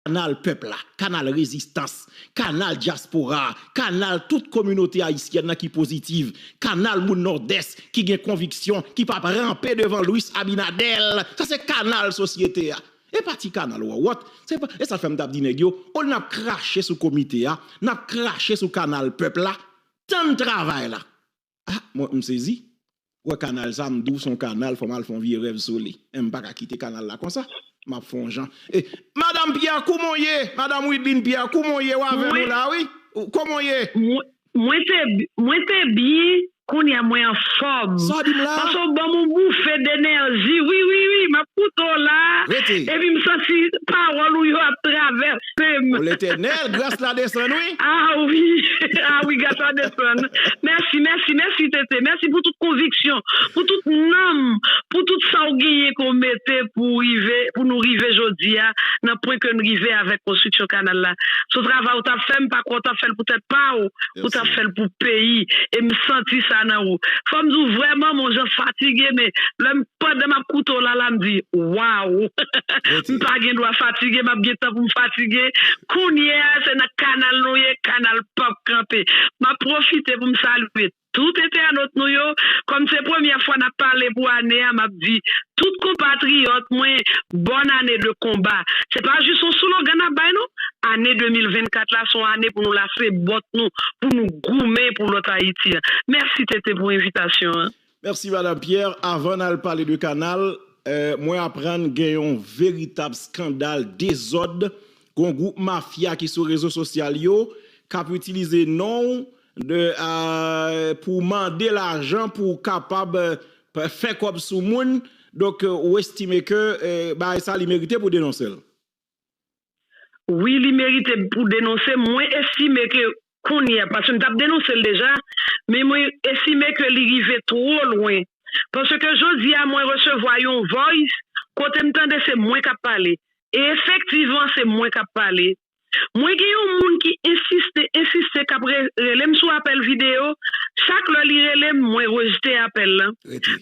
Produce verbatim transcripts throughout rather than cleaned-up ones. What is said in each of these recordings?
Kanal pèp la, kanal rezistans, kanal dyaspora a, kanal tout kominote ayisyèn nan ki pozitiv, kanal moun Nòdès ki gen konviksyon, ki p ap ranpe devan Luis Abinader. Sa se kanal sosyete a. E pa ti kanal wòwòt. Se pa, e sa fè m t ap di nèg yo, olye n ap krache sou komite a, n ap krache sou kanal pèp la, tann travay la. Ah, mwen, m sezi. Wè kanal sa, m di w se yon kanal, fò m al fè yon vye rèv sou li. E m pa ka kite kanal la konsa. M ap fè yon jan. E, Madanm Pierre, kouman w ye? Madanm Wideline Pierre, kouman w ye? W avè nou la, wi? Kouman w ye? Mwen, mwen te, mwen te byen, kounye a mwen anfòm. Sa w di m la? Paske w ban m yon boufe denèji. Wi, wi, wi, m ap koute w la. Rete. Epi m santi pawòl ou yo ap travèse m. O Letènèl, gras la desann, wi. Ah wi, ah wi, gras la desann. Mèsi, mèsi, mèsi, Tete. Mèsi pou tout konviksyon, pou tout nanm, pou tout sa w genyen ke w mete pou rive, pou nou rive jodi a, nan pwen ke n rive avèk konstriksyon kanal la. Se yon travay ou t ap fè, m pa kwè w t ap fè l pou tèt pa w, ou t ap fè l pou peyi. E m santi sa nan ou. Fò m di w vrèman, mon jan fatige, men lè m, pandan m ap koute w la, la, m di, waw! M pa gen dwa fatige, m ap gen tan pou m fatige. Kounye a, se nan kanal nou ye, kanal p ap kanpe. M ap pwofite pou m salye tout entènot nou yo. Kòm se premyè fwa n ap pale pou ane a, m ap di tout konpatriyòt mwen, bòn ane de konba. Se pa jis yon slogan n ap bay, non. Ane de mil vennkat la, se yon ane pou nou lase bòt nou, pou nou goumen pou lòt Ayiti a. Mèsi, Tete, pou envitasyon an. Mèsi, Madanm Pierre. Avan n al pale de kanal, eh, mwen aprann gen yon veritab eskandal, dezòd. Gen yon gwoup mafya ki sou rezo sosyal yo k ap itilize non w de, ah, pou mande lajan pou w kapab, eh, fè kòb sou moun. Donk, eh, ou estime ke, eh, bagay sa, li merite pou denonse l? Wi, li merite pou denonse. Mwen estime ke kounye a, paske m t ap denonse l deja, men mwen estime ke li rive twò lwen. Paske jodi a, mwen resevwa yon voice kote m tande se mwen k ap pale. E efektivman, se mwen k ap pale. Mwen gen yon moun ki ensiste, ensiste, k ap re-, rele m sou apèl videyo. Chak lè li rele m, mwen rejte apèl lan.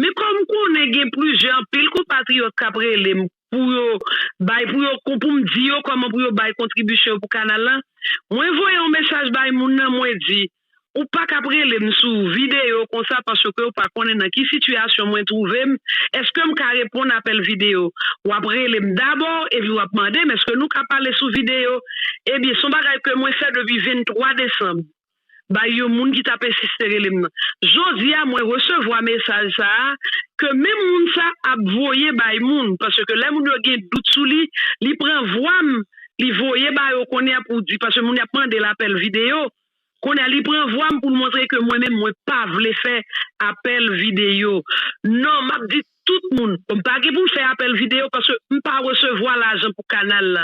Men kòm m konnen gen plizyè, anpil konpatriyòt k ap rele m, pou yo bay, pou yo, pou m di yo kòman pou yo bay kontribisyon yo pou kanal lan. Mwen voye yon mesaj bay moun nan, mwen di, ou pa ka ap rele m sou videyo konsa paske ou pa konnen nan ki sitiyasyon mwen twouve m. Èske m ka reponn apèl videyo? W ap rele m dabò, epi w ap mande m, èske nou ka pale sou videyo? Ebyen, se yon bagay ke mwen fè depi venntwa desanm. Bay yon moun ki t ap ensiste rele m nan. Jodi a, mwen resevwa mesaj sa a, ke menm moun sa ap voye bay moun, paske lè moun yo gen dout sou li, li pran vwa m, li voye ba yo kounye a pou di, paske moun y ap mande l apèl videyo. Kounye a, li pran vwa m pou l montre ke mwen menm, mwen pa vle fè apèl videyo. Non, m ap di tout moun. Bon, m pa gen pou m fè apèl videyo paske m pa resevwa lajan pou kanal la.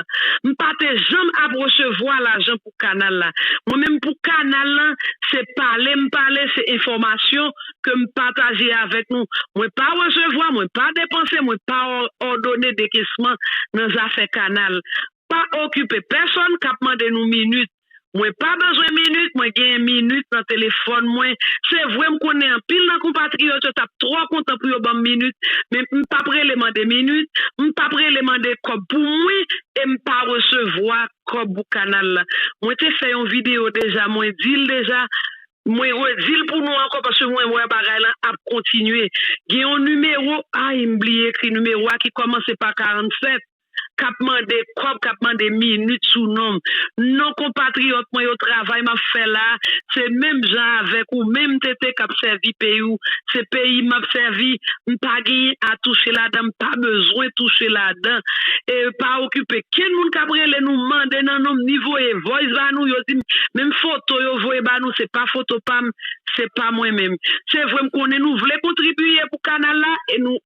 M pa te janm ap resevwa lajan pou kanal la. Mwen menm pou kanal lan, se pale m pale, se enfòmasyon ke m pataje avèk nou. Mwen pa resevwa, mwen pa depanse, mwen pa ò-, òdone dekesman nan zafè kanal. Pa okipe pèsonn k ap mande nou minit. Mwen pa bezwen minit, mwen genyen minit nan telefòn mwen. Se vre, m konnen anpil nan konpatriyòt yo t ap twò kontan pou yo ban m minit, men m p ap rele mande minit, m p ap rele mande kòb pou mwen, e m pa resevwa kòb pou kanal la. Mwen te fè yon videyo deja, mwen di l deja, mwen redi l pou nou ankò, paske mwen wè bagay lan ap kontinye. Gen yon nimewo, ay, m bliye ekri nimewo a, ki kòmanse pa karannsèt, k ap mande kòb, k ap mande minit sou non m. Non, konpatriyòt mwen yo, travay m ap fè la, se menm jan avèk ou menm, Tete, k ap sèvi peyi w. Se peyi m ap sèvi, m pa genyen a touche ladan, m pa bezwen touche ladan. E pa okipe kenn moun k ap rele nou, mande nan non m, ni voye voice ba nou, yo di m, menm foto yo voye ba nou, se pa foto pa m, se pa mwen menm. Se vre, m konnen nou vle kontribiye pou kanal la, e nou,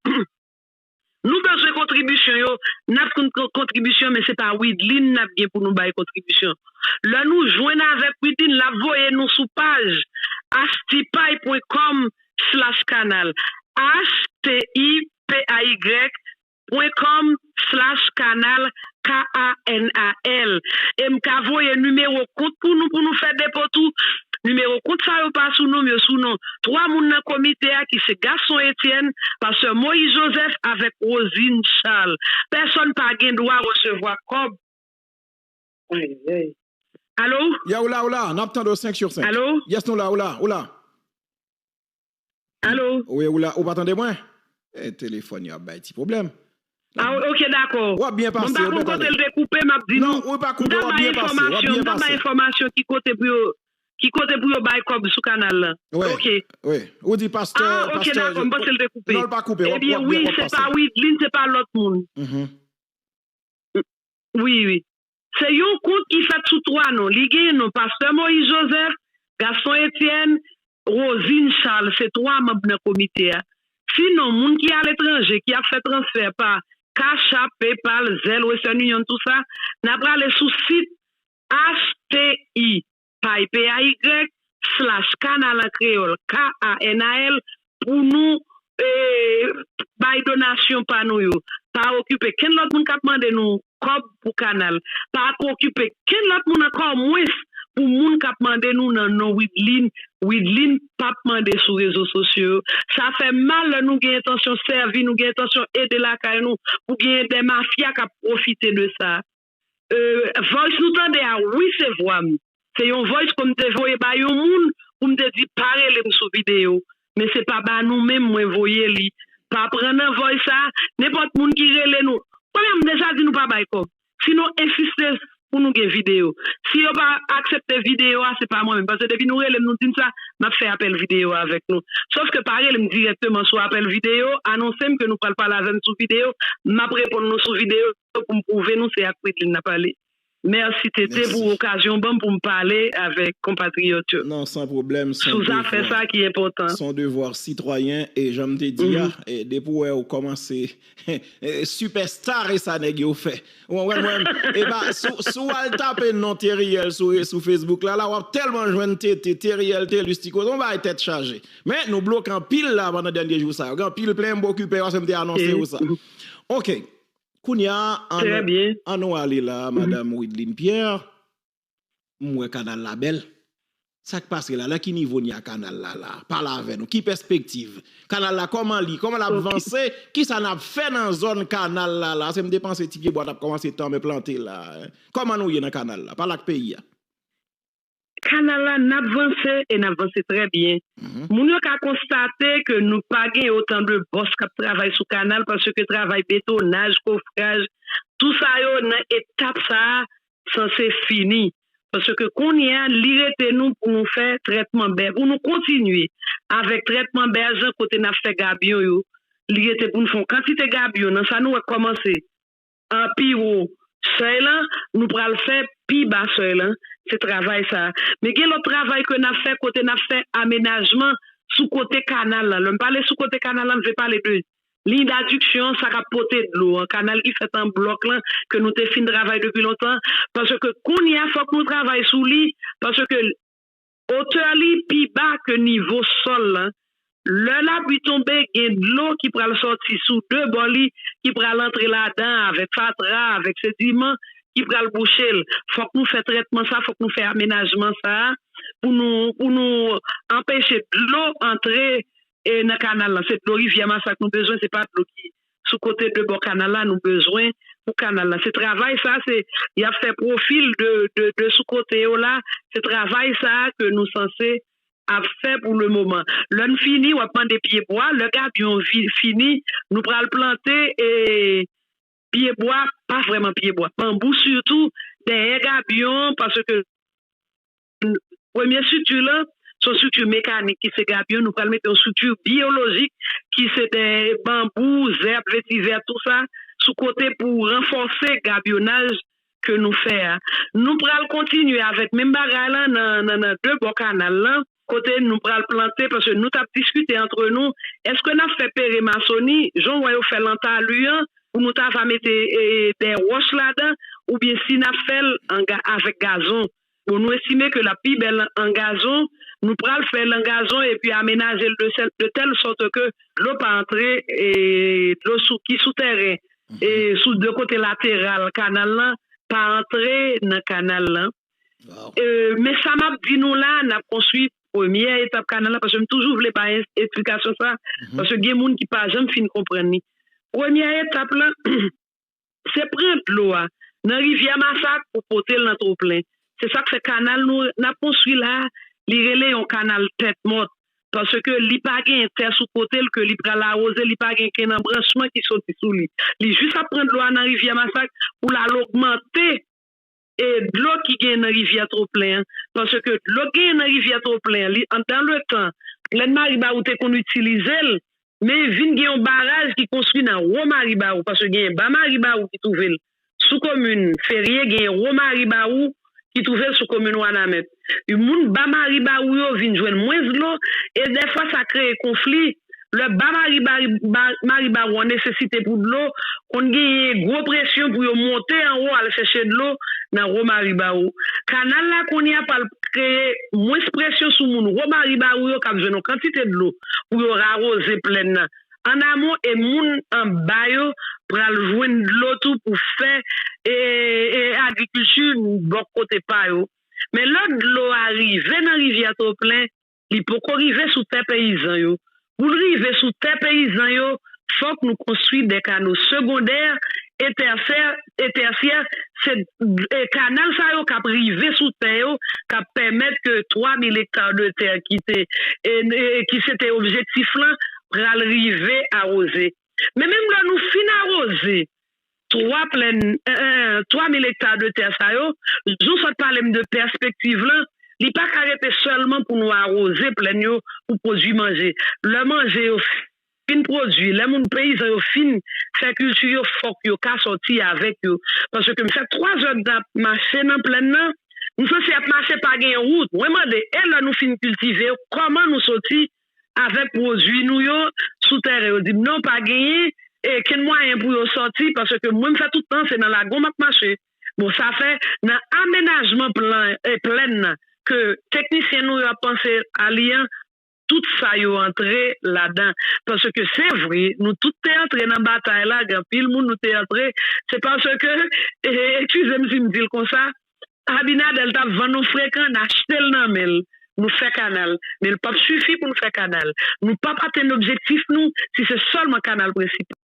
nou bezwen kontribisyon yo, n ap kon-, kon-, kontribisyon, men se pa Wideline n ap gen pou nou bay kontribisyon. Lè nou jwenn avèk Wideline, l ap voye nou sou paj h t pay pwen kòm slash kanal. H T I P A Y pwen kòm slash kanal, K A N A L. E m ka voye nimewo kont pou nou, pou nou fè depo tou. Nimewo kont sa yo pa sou non m, yo sou non twa moun nan komite a, ki se Gaston Etienne, pastè Moïse Joseph avèk Rosine Charles. Pèsonn pa gen dwa resevwa kòb Ay, ay. Alo? Ya, ou la, ou la, n ap tande w senk sou senk. Alo? Yes, nou la, ou la, ou la. Alo? Wi, ou la, ou pa tande mwen? E, telefòn yo ap bay ti pwoblèm. Ah, ok, dakò. W ap byen pase, ou pa tande. Bon, m pa konn kote l te koupe, m ap di nou. Non, ou pa koupe, w ap byen pase, w ap byen pase. M ta bay enfòmasyon, m ta bay enfòmasyon ki kote pou yo, ki kote pou yo bay kòb sou kanal la. Wi, ok. Wi. Ou di pastè, ah, ok, pastè, dakò, m panse l te koupe. Non, l pa koupe, w ap, w ap byen, w ap pase. Ebyen, wi, se pa Widlin, se pa lòt moun. Mhm. Wi, wi. Se yon kont ki fèt sou twa non. Li gen non Pastè Moïse Joseph, Gaston Etienne, Rosine Charles, se twa manm nan komite a. Sinon, moun ki aletranje, ki ap fè transfè pa Cash App, PayPal, Zelle, Western Union, tou sa, n a prale sou sit H T I, pay P A Y, slash kanal an kreyòl, K A N A L, pou nou, e, bay donasyon pa nou yo. Pa okipe kenn lòt moun k ap mande nou kòb pou kanal. Pa okipe kenn lòt moun ankò, mwens pou moun k ap mande nou nan non Widlin. Widlin p ap mande sou rezo sosyo yo. Sa fè mal lè nou gen entansyon sèvi, nou gen entansyon ede lakay nou, pou gen de mafya k ap pwofite de sa. E, voice nou tande a, wi, se vwa m. Se yon voice ke m te voye ba yon moun pou m te di pa rele m sou videyo. Men se pa ba nou menm mwen voye li. Pa pran nan voice sa, nenpòt moun ki rele nou. Premyè, m deja di nou pa bay kòb. Si nou ensiste pou nou gen videyo. Si yo pa aksepte videyo a, se pa mwen menm. Paske depi nou rele m, nou di m sa, m ap fè apèl videyo avèk nou. Sòf ke pa rele m dirèkteman sou apèl videyo, anonse m ke nou pral pale avè m sou videyo, m ap reponn nou sou videyo pou m pwouve nou se ak Widlin n ap pale. Mèsi, Tete, pou okazyon w ban m pou m pale avèk konpatriyòt yo. Non, san pwoblèm, sou zafè sa ki enpòtan. Se yon devwa sitwayen, e jan m te di a, e depi w wè ou kòmanse, e, sipèsta, e sa nèg yo fè. Ou konprann mwen? E pa, si w, si w al tape non Theriel sou, sou Facebook la, la w ap tèlman jwenn Tete, Theriel, Telus, ti kote, yon bagay tèt chaje. Men, nou bloke anpil la pandan dènye jou sa yo. Gen anpil plen m okipe, paske m te anonse ou sa. Ok. Kounye a, an nou, an nou ale la, madanm Widlin Pierre. M wè kanal la bèl. Sa k pase la? Nan ki nivo n ye a kanal la la? Pale avè nou. Ki pèspektiv? Kanal la, kòman li? Kòman l ap vanse? Kisa n ap fè nan zòn kanal la la? Se m te panse ti pyebwa t ap kòmanse tanmen plante la. Kòman nou ye nan kanal la? Pale ak peyi a. Kanal la, n ap vanse e n ap vanse trè byen. Moun yo ka konstate ke nou pa gen otan de bòs k ap travay sou kanal, paske travay betonaj, kofraj, tou sa yo nan etap sa a sanse fini. Paske kounye a, li rete nou pou nou fè trètman bè, pou nou kontinye avèk trètman bèj lan kote n ap fè gabyon yo. Li rete pou nou fè yon kantite gabyon nan sa nou wè k kòmanse an pi wo sèy lan, nou pral fè pi ba sèy lan. Se travay sa. Men gen lòt travay ke n ap fè kote n ap fè amenajman sou kote kanal lan. Lè m pale sou kote kanal lan, m vle pale de liy dadiksyon an, sa k ap pote dlo an, kanal ki fèt an blòk lan, ke nou te fin travay depi lontan. Paske kounye a, fòk nou travay sou li, paske otè li pi ba ke nivo sòl lan. Lè lapli tonbe, gen dlo ki pral sòti sou de bò li, ki pral antre ladan avèk fatra, avèk sediman, ki pral bouche l. Fòk nou fè trètman sa, fòk nou fè amenajman sa a pou nou, pou nou anpeche dlo antre, e, nan kanal lan. Se dlo rivyè Masak nou bezwen, se pa dlo ki sou kote de bò kanal la nou bezwen pou kanal la. Se travay sa, se, y ap fè pwofil de, de, de sou kote yo la. Se travay sa ke nou sanse ap fè pou le moman. Lè n fini, w ap mande pyebwa. Lè gabyon vi-, fini, nou pral plante, e, pyebwa, pa vrèman pyebwa, banbou sitou, dèyè gabyon, paske premye estrikti lan, se yon estrikti mekanik ki se gabyon, nou pral mete yon estrikti byolojik ki se de banbou, zèb, vetivè, tou sa, sou kote pou ranfòse gabyonaj ke nou fè a. Nou pral kontinye avèk menm bagay lan nan, nan, nan de bò kanal lan, kote nou pral plante, paske nou t ap diskite antre nou, èske n ap fè pere masoni, jan w wè yo fè l an tali an, pou nou ta va mete, e, de wòch ladan, oubyen si n ap fè l an ga-, avèk gazon. Bon, nou estime ke l ap pi bèl an gazon, nou pral fè l an gazon epi amenaje l de sèl, de tèl sòt ke dlo pa antre, e, dlo sou, ki sou tèren, e, sou de kote lateral kanal lan, pa antre nan kanal lan. E, men sa m ap di nou la, n ap konstwi premyè etap kanal lan, paske m toujou vle bay esplikasyon sa, paske gen moun ki pa janm fin konprann li. Premyè etap lan, se pran dlo a, nan rivyè Masak pou pote l nan twoplen. Se sa k fè kanal nou n ap konstwi la a, li rele yon kanal tèt mòt. Paske li pa gen tè sou kote l ke li pral awoze, li pa gen kenn anbranchman ki soti sou li. Li jis ap pran dlo a nan rivyè Masak pou l al ogmante e dlo ki gen nan rivyè twoplen an. Paske dlo ki gen nan rivyè twoplen an, li, an, dans le temps, Plèn Maribawou te konn itilize l, men vin gen yon baraj ki konstwi nan wo Maribawou, paske gen ba Maribawou ki twouve l sou komin Ferye, gen wo Maribawou ki twouve l sou komin Wanament. Moun ba Maribawou yo vin jwenn mwens dlo, e dèfwa sa kreye konfli. Lè ba Maribawou an nesesite pou dlo, konn genyen gwo presyon pou yo monte anwo al chèche dlo nan wo Maribawou. Kanal la kounye a pral kreye mwens presyon sou moun wo Maribawou yo k ap jwenn yon kantite dlo pou yo awoze plèn nan an amon, e moun anba yo pral jwenn dlo tou pou fè e, e agrikilti bò kote pa yo. Men lè dlo a rive nan rivyè twoplen, li poko rive sou tè peyizan yo. Pou l rive sou tè peyizan yo, fòk nou konstwi de kano segondè e tèsyè, e tèsyè, se e kanal sa yo k ap rive sou tè yo, k ap pèmèt ke twa mil ekta de tè ki te, e, e, ki se te objektif lan, pral rive awoze. Men menm lè nou fin awoze twa plèn, e, e, twa mil ekta de tè sa yo, jan w sot pale m de pèspektiv lan, li pa ka rete sèlman pou nou awoze plèn yo pou pwodui manje. Lè manje yo fin pwodui, lè moun peyizan yo fin fè kilti yo, fòk yo ka sòti avèk yo. Paske m fè twa zè n ap mache nan plèn nan, m santi ap mache pa gen wout. Mwen mande, e lè nou fin kiltive yo, kòman nou soti avèk pwodui nou yo sou tèren? Yo di m non, pa genyen e kenn mwayen pou yo sòti, paske mwen m fè tout tan se nan lagon m ap mache. Bon, sa fè nan amenajman plan e plèn nan ke teknisyen nou yo ap panse a li an, tout sa yo antre ladan. Paske se vre, nou tout te antre nan batay la, gen anpil moun nou te antre, se paske, e, eskize m si m di l konsa, Abinader t ap vann nou frekan, n achte l nan men l. Nou fè kanal, men l p ap sifi pou n fè kanal. Nou p ap atenn objektif nou si se sèlman kanal prensipal.